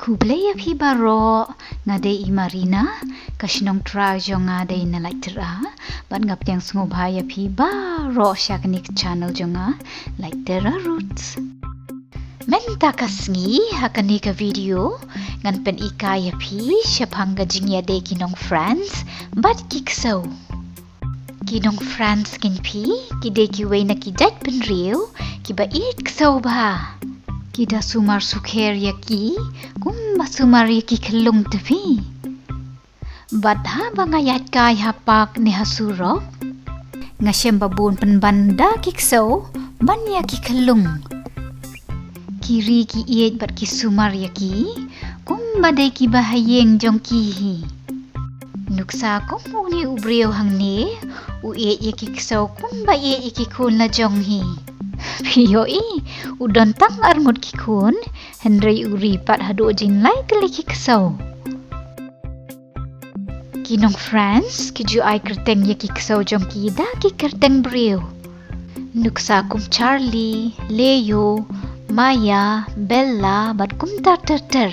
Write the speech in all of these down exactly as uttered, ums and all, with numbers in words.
Khublei ïa phi baroh, nga dei i Marina, ka shnong Trai jong nga dei na Laityra, bad nga pdiang sngewbha ïa phi baroh sha kane ka channel jong nga, Laityra Roots. Mynta ka sngi ha kane ka video ngan pynhikai ïa phi shaphang ka jingïadei ki nong France bad ki ksew. Ki nong France kein phi, ki dei kiwei na ki jait bynriew kiba ïeit ksew bha. Ki da sumar sukher ïa ki kumba sumar ïa ki khyllung te phi. Bad haba nga ïaid kai ha park ne ha surok, nga shem ba bun pynban da ki ksew ban ïa ki khyllung. Ki ri ki ïeit bad ki sumar ïa ki kumba dei kiba ha ïing jong ki hi. Nuksa kum une u briew hangne, u ïeit ïa ki ksew kumba ïeit ïa ki khun la jong hi. Phi ïohi, u don tang arngut ki khun, hynrei u ri pat haduh jin lai tylli ki ksew. Ki nong France ki ju ai kyrteng ïa ki ksew jong ki da ki kyrteng briew. Nuksa kum Charlie, Leo, Maya, Bella bad kumta ter ter.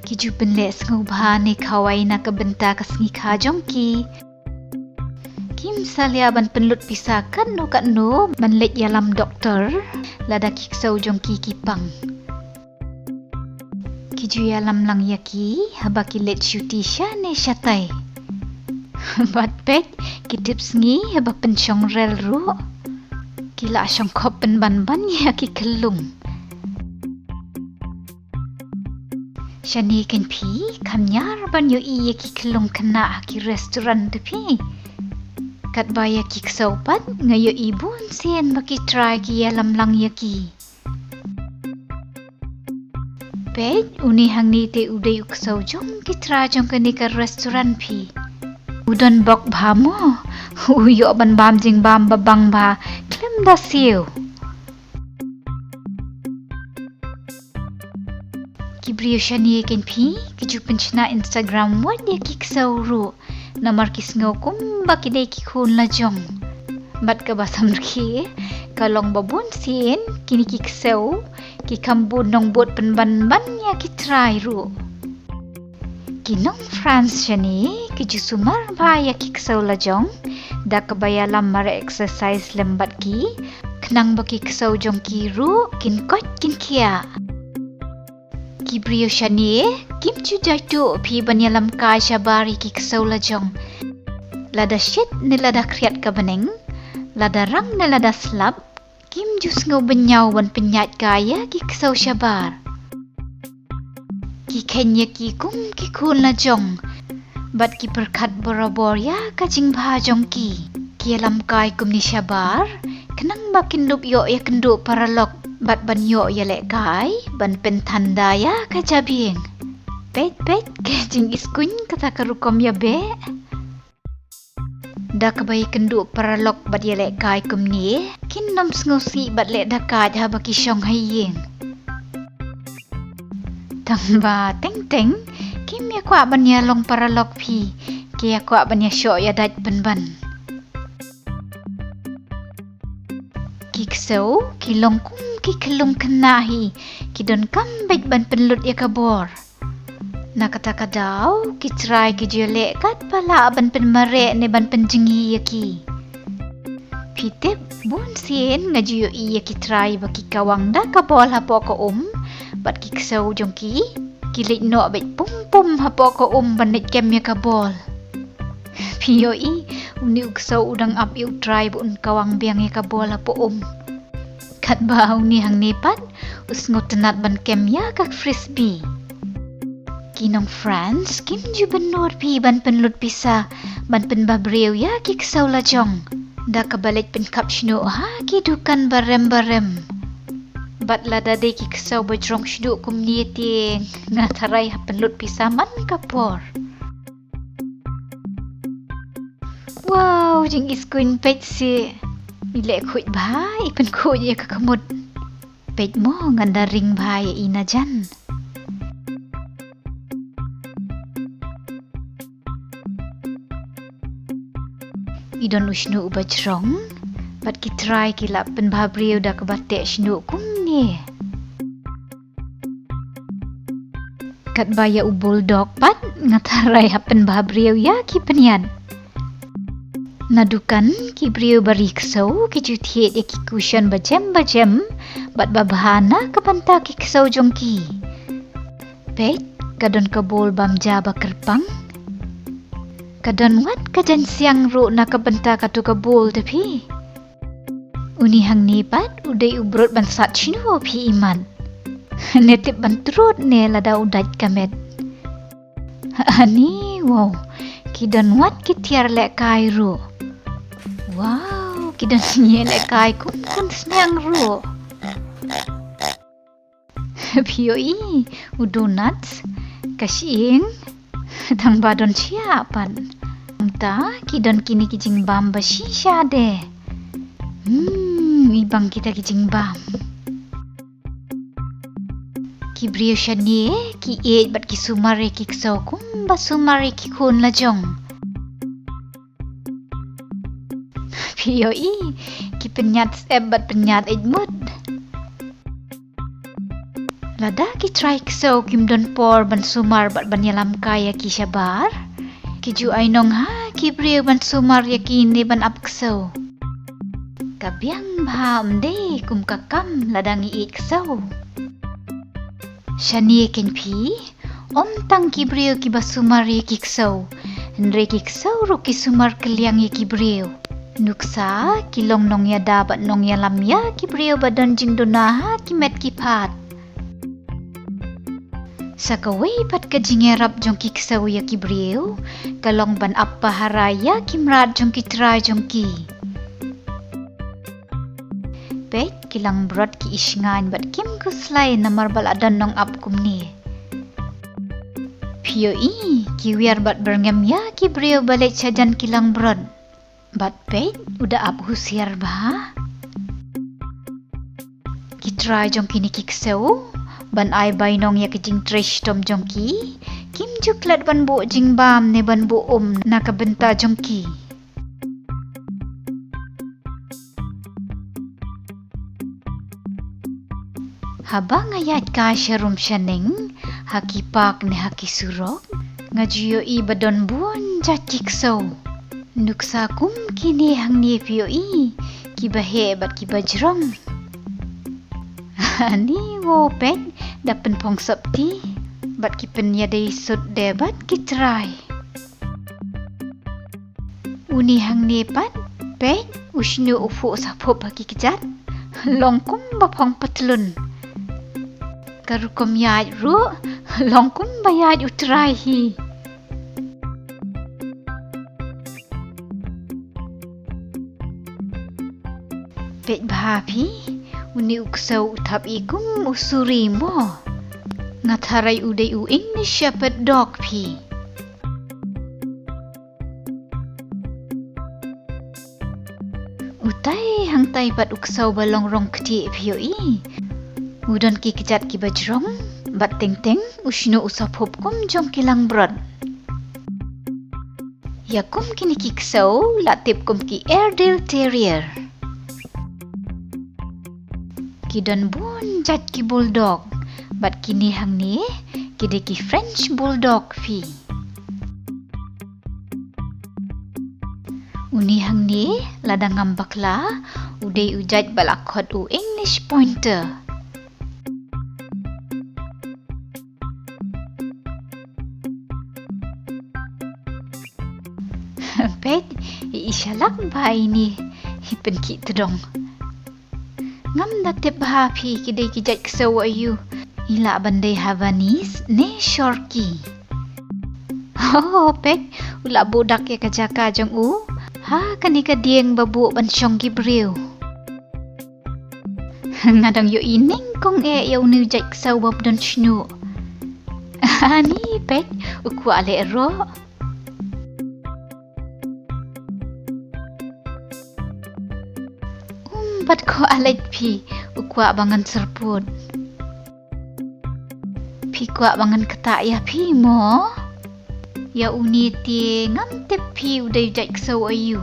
Ki ju pynleh sngewbha ne khawai na ka bynta ka sngi kha jong ki. Kim salia ban pynlut pisa katno katno ban leit ïalam doktor lada ki ksew jong ki ki pang. Ki ju ïalam lang ïa ki haba ki leit shuti shane shatai. Bad peit, ki tip sngi haba pynshong rel ruh. Ki la shong khop pynban ban ïa ki khyllung. Shane kein phi, kham ñiar ban ïohi ïa ki khyllung khynnah ha ki restaurant te phi. Katba ïa ki ksew pat nga ïohi bun sien ba ki trai ki ïalam lang ïa ki. Peit, une hangne te u dei u ksew jong ki trai jong kane ka restaurant phi. U don bok bha mo, u ïoh ban bam jingbam ba bang bha khlem da siew. Ki briew shane kein phi, ki ju pynshna Instagram wat ïa ki ksew ruh. Namar ki sngew kumba ki dei ki khun la jong. Bad kaba samrkhie, ka long ba bun sien kine ki ksew ki kham bun nongbud pynban ban ïa ki trai ruh. Ki nong France shane ki ju sumar bha ïa ki ksew la jong da kaba ïalam mareh exercise lem bad ki, khnang ba ki ksew jong ki ruh kin koit kin khiah. Ki briew shane kim ju jaituh phi ban ïalam kai shabar ïa ki ksew la jong. Lada shit ne lada khriat ka bneng, lada rang ne lada slap, kim ju sngew bynñiaw ban pynïaid kai ïa ki ksew shabar. Ki kheiñ ïa ki kum ki khun la jong. Bad ki pyrkhat borabor ïa ka jingbha jong ki. Ki ïalam kai kumne shabar, khnang ba kin dup ïoh ïakynduh paralok bad ban ïoh ïalehkai ban pynthan da ïa ka jabieng. Peit peit, ka jingiskuiñ kata ka rukom ïa beh. Da kaba ïakynduh paralok bad ïalehkai kumne, kin nym sngewsih bad leh da kait haba ki shong ha ïing. Tang ba teng teng kim ïa kwah ban ïa long paralok phi, ki ïa kwah ban ïa shoh ïa dait pynban. Ki ksew ki long kum ki khyllung khynnah hi, ki donkam beit ban pynlut ïa ka bor. Na kata ka daw ki trai ki ju leh katba lah ban pynmareh ne ban pynjngi ïa ki. Phi tip, bun sien nga ju ïohi ïa ki trai ba ki kawang da ka bol hapoh ka um, bad ki ksew jong ki ki leit noh beit pum pum hapoh ka um ban leit kem ïa ka bol. Phi ïohi, une u ksew u dang ap ïa u trai ba un kawang biang ïa ka bol hapoh um. Katba une hangne pat u sngewtynnat ban kem ïa ka frisbee. Ki nong France kim ju bynnud phi ban pynlut pisa ban pynbha briew ïa ki ksew la jong da kaba leit pynkhap shñiuh ha ki dukan barem barem. Bad lada dei ki ksew ba jrong shñiuh kumne te nga tharai ha pynlut pisa man ka por. Wow, jingiskuiñ peit seh. I leh khuid bha, i pynkhuid ïa ka khmut. Peit mo, ngan da ring bha ïa i na jan. I don u shñiuh uba jrong, bad ki trai ki la pynbha briew da kaba teh shñiuh kumne. Katba ïa u bulldog pat nga tharai hap pynbha briew ïa ki pynïaid. Na dukan ki briew ba ri ksew ki ju thied ïa ki cushion ba jem ba jem bad ba bha na ka bynta ki ksew jong ki. Peit, ka don ka bowl bam ja ba kyrpang. Ka don wat ka jaiñsiang ruh na ka bynta katu ka bowl te phi. Une hangne pat u dei u brut ban sat shñiuh phi imat. Ne tip ban trud ne lada u dait ka met. Ani, wow, ki don wat ki tiar lehkai ruh. Wow, ki don ñieh lehkai kum khun sniang ruh. Phi ïohi, u donuts, ka shyieng, tang ba don shyiap pat. Mynta ki don kine ki jingbam ba shisha de. Hmm, i bang kita ki jingbam. Ki briew shane ki ïeit bad ki sumar ïa ki ksew kumba sumar ïa ki khun la jong. Phi ïohi, ki pynïaid syep bad pynïaid eit mut. Lada ki trai ksew kim don por ban sumar bad ban ïalam kai ïa ki shabar, ki ju ai nong ha ki briew ban sumar ïa ki ne ban ap ksew. Ka biang bha ym dei kum ka kam lada ngi ïeit ksew. Shane kein phi, ym tang ki briew kiba sumar ïa ki ksew, hynrei ki ksew ruh ki sumar kylliang ïa ki briew. Nuksa ki long nongïada bad nongïalam ïa ki briew ba don jingduna ha ki met ki phad. Sa kawei pat ka jingïarap jong ki ksew ïa ki briew ka long ban ap pahara ïa ki mrad jong ki trai jong ki. Peit, ki langbrot ki ishngaiñ bad kim khuslai namar ba la don nongap kumne. Phi ïohi, ki wiar bad byrngem ïa ki briew ba leit shajan ki langbrot. Bad peit, u da ap husiar bha. Ki trai jong kine ki ksew ban ai bainong ïa ka jingtrei shitom jong ki, kim ju klet ban buh jingbam ne ban buh um na ka bynta jong ki. Haba nga ïaid kai sharum shaneng ha ki park ne ha ki surok, nga ju ïohi ba don bun jait ki ksew. Nuksa kum kine hangne phi ïohi, kiba heh bad kiba jrong. Ani, wow, peit, da pynphong sopti bad ki pynïadei sut de bad ki trai. Une hangne pat, peit, u shñiuh u phuh saphup ha ki kjat, long kumba phong patlun. Ka rukom ïaid ruh long kumba ïaid u trai hi. Peit bha phi, une u ksew u thap i kum u suri mo. Nga tharai u dei u English Shepherd Dog phi. Utai hangtai pat u ksew ba long rong ktieh phi ïohi. U don ki kjat kiba jrong, bad teng teng u shñiuh u saphup kum jong ki langbrot. Ïa kum kine ki ksew la tip kum ki Airedale Terrier. Ki don bun jait ki bulldog, bad kine hangne ki dei ki French Bulldog phi. Une hangne lada ngam bakla, u dei u jait ba la khot u English Pointer. Peit, i shalak bha ine, i pynkhih tdong. Ngam da tip bha phi ki dei ki jait ksew aïu. I lah ban dei Havanese ne Shorkie. Oh, peit, u la buh dak ïa ka jaka jong u ha kane ka dieng ba buh ban shong ki briew. Nga dang ïohi nyngkong eh ïa une u jait ksew ba don shñiuh. Ani, peit, u kwah leh roh. Um, bad kwah leit phi, u kwah ba ngan syrpud. Phi kwah ba ngan ktah ïa phi mo? Ïa une te ngam tip phi u dei u jait ksew aïu.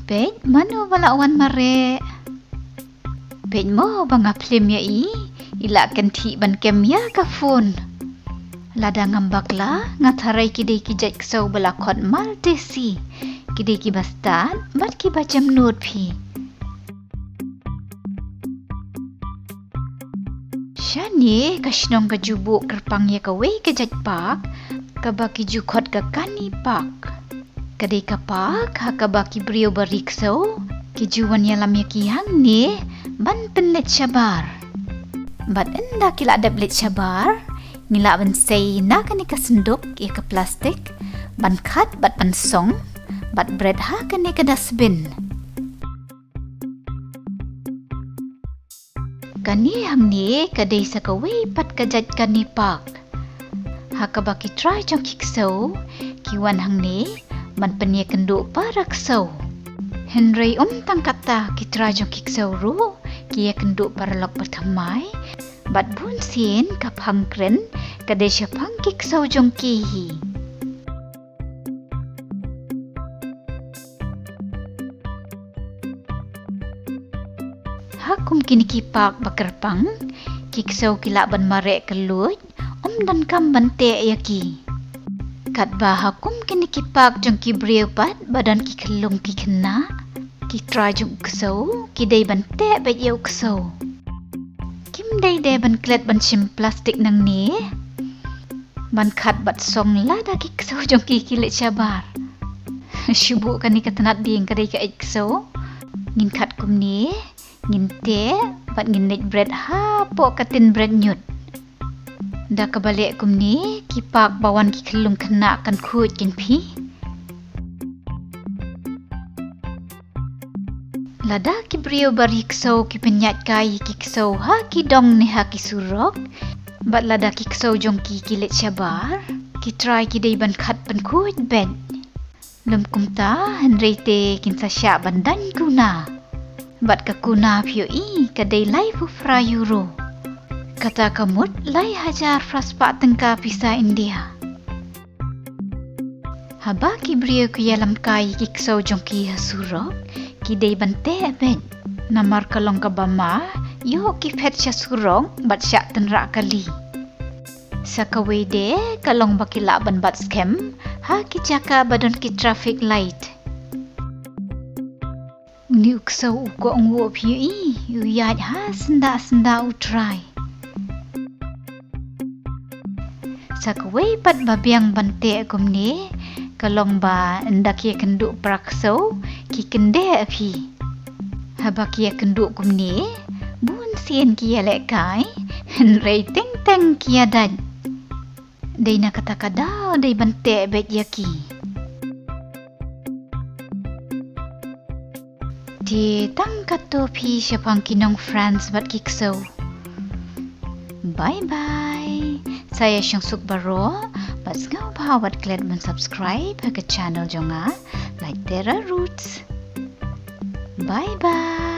Peit, mano ba la wan mareh. Peit mo ba nga phlim ïa i, i la kynthih ban kem ïa ka phone. Lada ngam bakla, nga tharai ki dei ki jait ksew ba la khot Maltese. Ki dei kiba stad bad kiba jemnud phi. Shane ka shnong ka ju buh kyrpang ïa kawei ka jait park, kaba ki ju khot ka Kanny Park. Ka dei ka park ha kaba ki briew ba ri ksew ki ju wan ïalam ïa ki hangne ban pynleit shabar. Bad ynda ki la dep leit shabar, ngi lah ban sei na kane ka synduk ïa ka plastik, ban khat bad ban song, bad bret ha kane ka dustbin. Kane hangne ka dei sa kawei pat ka jait Kanny Park, ha kaba ki trai jong ki ksew ki wan hangne ban pynïakynduh para ksew. Hynrei ym tang katta, ki trai jong ki ksew ruh ki ïakynduh paralok bathymmai, bad bunsien ka phang kren ka dei shaphang ki ksew jong ki hi. Ha kum kine ki park ba kyrpang, ki ksew ki lah ban mareh kylluid, ym donkam ban teh ïa ki. Katba ha kum kine ki park jong ki briew pat ba don ki khyllung ki khynnah, ki trai jong u ksew ki dei ban teh beit ïa u ksew. Kim dei de ban klet ban shim plastik nangne, ban khat bad song lada ki ksew jong ki ki leit shabar. Shu buh kane ka tnat dieng, ka dei ka eit ksew. Ngin khat kumne, ngin teh bad ngin leit bret hapoh ka tin bret ñiut. Da kaba leh kumne, ki park ba wan ki khyllung khynnah kan khuid kin phi. Lada ki briew ba ri ksew ki pynïaid kai ïa ki ksew ha ki dong ne ha ki surok, bad lada ki ksew jong ki ki leit shabar, ki trai ki dei ban khat pynkhuid beit. Lym kumta, hynrei te kin sa shah ban daiñ kuna. Bad ka kuna, phi ïohi, ka dei laiphew phra euro. Kata ka mut lai hajar phra spah tyngka pisa India. Haba ki briew ki ïalam kai ïa ki ksew jong ki ha surok, ki dei ban teh beit. Namar ka long kaba ma ïoh ki phet sha surok bad shah tynrah kali. Sa kawei de ka long ba ki lah ban bat skhem ha ki jaka ba don ki traffic light. Une u ksew u kohnguh, phi ïohi, u ïaid ha syndah syndah u trai. Sa kawei pat ba biang ban teh kumne ka long ba ynda ki ïakynduh para ksew, ki kyndeh, phi. Haba ki ïakynduh kumne, bunsien ki ïalehkai, hynrei teng teng ki ïadait. Dei na kata ka daw dei ban teh beit ïa ki. Te tang katto, phi, shaphang ki nong France bad ki ksew. Bye bye. Sa ïashongsuk baroh, bad sngewbha wat klet ban subscribe ha ka channel jong nga, Laitera Roots. Bye bye.